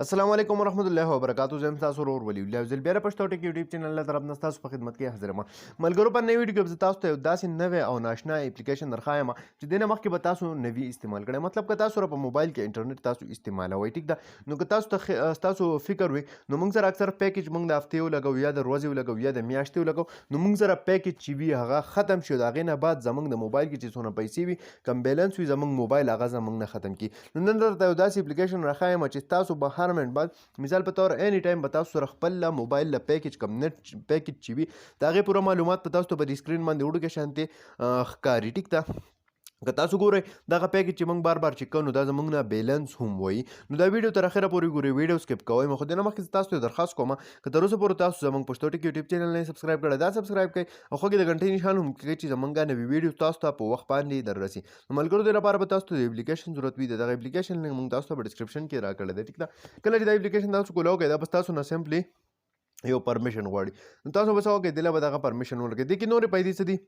السلام علیکم ورحمت الله وبرکاتو. زه یم تاسو ورور ولی الله، ځل بیا پښتو ټک یوټیوب چینل له طرف نه تاسو په خدمت کې حاضر یم. ملګرو، په نوې ویډیو کې به تاسو ته یو داسې نوې او ناشنا اپلیکیشن درښایم چې دینه مخکې به تاسو نوی استعمال کړئ. مطلب که تاسو په موبایل کې انټرنیټ تاسو استعمالوئ، ټیک ده، نو که تاسو ته تاسو فکر وي، نو موږ سره اکثر پیکج موږ د هفتې ولګو یا د ورځې ولګو یا د میاشتې ولګو، نو موږ سره پیکج چې وي هغه ختم شي. د هغې نه بعد زموږ د موبایل کې چې څونه پیسې وي، کم بیلنس وي زموږ موبایل، هغه زموږ نه ختم کی. نو نن درته یو داسې اپلیکیشن راښایم چې تاسو به هر منټ بعد، مثال په تور اینی ټایم به تاسو سره خپل موبایل له پیکج، کم نت پیکج چې وي، د هغې پوره معلومات په تاسو ته په دې سکرین باندې وړوکی شانتې ښکاري. ټیک ده، که تاسو ګورئ دغه پیکج چې موږ بار بار چک کوو، نو دا زموږ نه بیلنس هم وایي. نو دا ویډیو تر اخره پورې ګورئ، ویډیو سکیپ کوئ مه. خو دې نه مخکې تاسو ته درخواست کوم، که تر اوسه پورې تاسو زموږ پښتو ټک یوټیوب چینل نه سبسکرایب کړی، دا سبسکرایب کړئ او خو کې د غنټې نشان هم کړئ چې زموږ نوې ویډیو تاسو ته په وخت باندې در رسي. نو ملګرو، دې لپاره به تاسو ته د اپلیکیشن ضرورت وي. دغه اپلیکیشن لینک موږ تاسو ته په ډسکرپشن کې راکړی دی. ټیک ده، کله چې دا اپلیکیشن تاسو کولاو کوئ، دا به تاسو نه سمپلی یو پرمیشن غواړي. نو تاسو به څه وکړئ؟ دله به دغه پرمیشن ورکړئ. دې کې نورې پیسې څه دي؟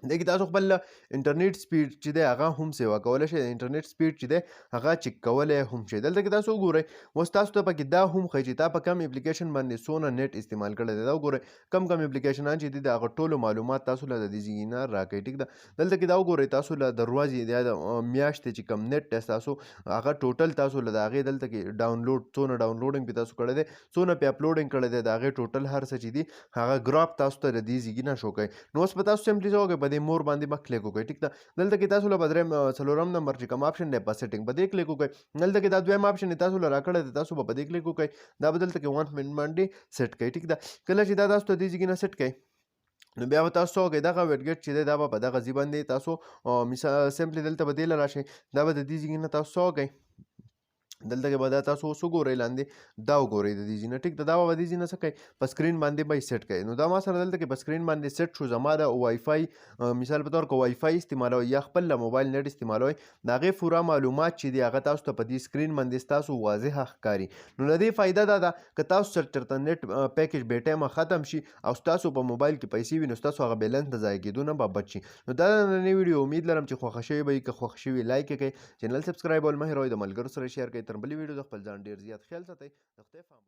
دې کې تاسو خپل انټرنیټ سپیډ چې دی هغه هم سیوا کولی شئ، انټرنیټ سپیډ چې دی هغه چک کولی هم شئ. دلته کې تاسو وګورئ، اوس تاسو ته پکې دا هم ښیي چې تا په کم اپلیکیشن باندې څونه نت استعمال کړی دی. دا وګورئ، کم کم اپلیکیشنان چې دي، د هغه ټولو معلومات تاسو له د دې ځای نه راکوي. ټیک ده، دلته کې دا وګورئ، تاسو له د ورځې یا د میاشتې چې کم نت دی ستاسو، هغه ټوټل تاسو له د هغې دلته کې ډاونلوډ، څونه ډاونلوډینګ پې تاسو کړی دی، څونه پې اپلوډینګ کړی دی، د هغې ټوټل هر څه چې دي هغه ګراف تاسو ته د دې ځای نه شو کوي. نو اوس به تاسو سمپلی څه وکړئ؟ په دې مور باندې به کلیک وکړئ. ټیک ده، دلته کې تاسو له په دریم څلورم نمبر چې کوم آپشن دی، په سیټینګ په دې کلیک وکړئ. دلته کې دا دویم آپشن تاسو له راکړی دی، تاسو به په دې کلیک وکړئ. دا به دلته کې 1 منټ باندې سیټ کړئ. ټیک ده، کله چې دا تاسو ته دې ځای نه سیټ کړئ، نو بیا به تاسو وکړئ، دغه ویډګټ چې دی دا به په دغه ځای باندې تاسو مثال سمپلی دلته به دې له راشئ، دا به د دې ځای نه تاسو څه وکړئ؟ دلته کې به دا تاسو اوس وګورئ، لاندې دا وګورئ د دې ځای نه. ټیک ده، دا به د دې ځای نه څه کوي؟ په سکرین باندې به یې سیټ کوي. نو دا ما سره دلته کې په سکرین باندې سیټ شو. زما د وای فای، مثال په تور که وای فای استعمالوئ یا خپل له موبایل نت استعمالوئ، د هغې پوره معلومات چې دي هغه تاسو ته په دې سکرین باندې ستاسو واضحه ښکاري. نو له دې فایده دا ده که تاسو سره چېرته نت پیکج بې ټایمه ختم شي او ستاسو په موبایل کې پیسې وي، نو ستاسو هغه بیلنس د ضایع کېدو نه به بچ شي. نو دا نننۍ ویډیو، امید لرم چې خوښه شوې به وي. که خوښه شوې، لایک یې کړئ، چینل سبسکرایب ول مه هېروئ، د ملګرو سره شیر کړئ. تر بلې ویډیو د خپل ځان ډېر زیات خیال ساتئ. د خدای په امان.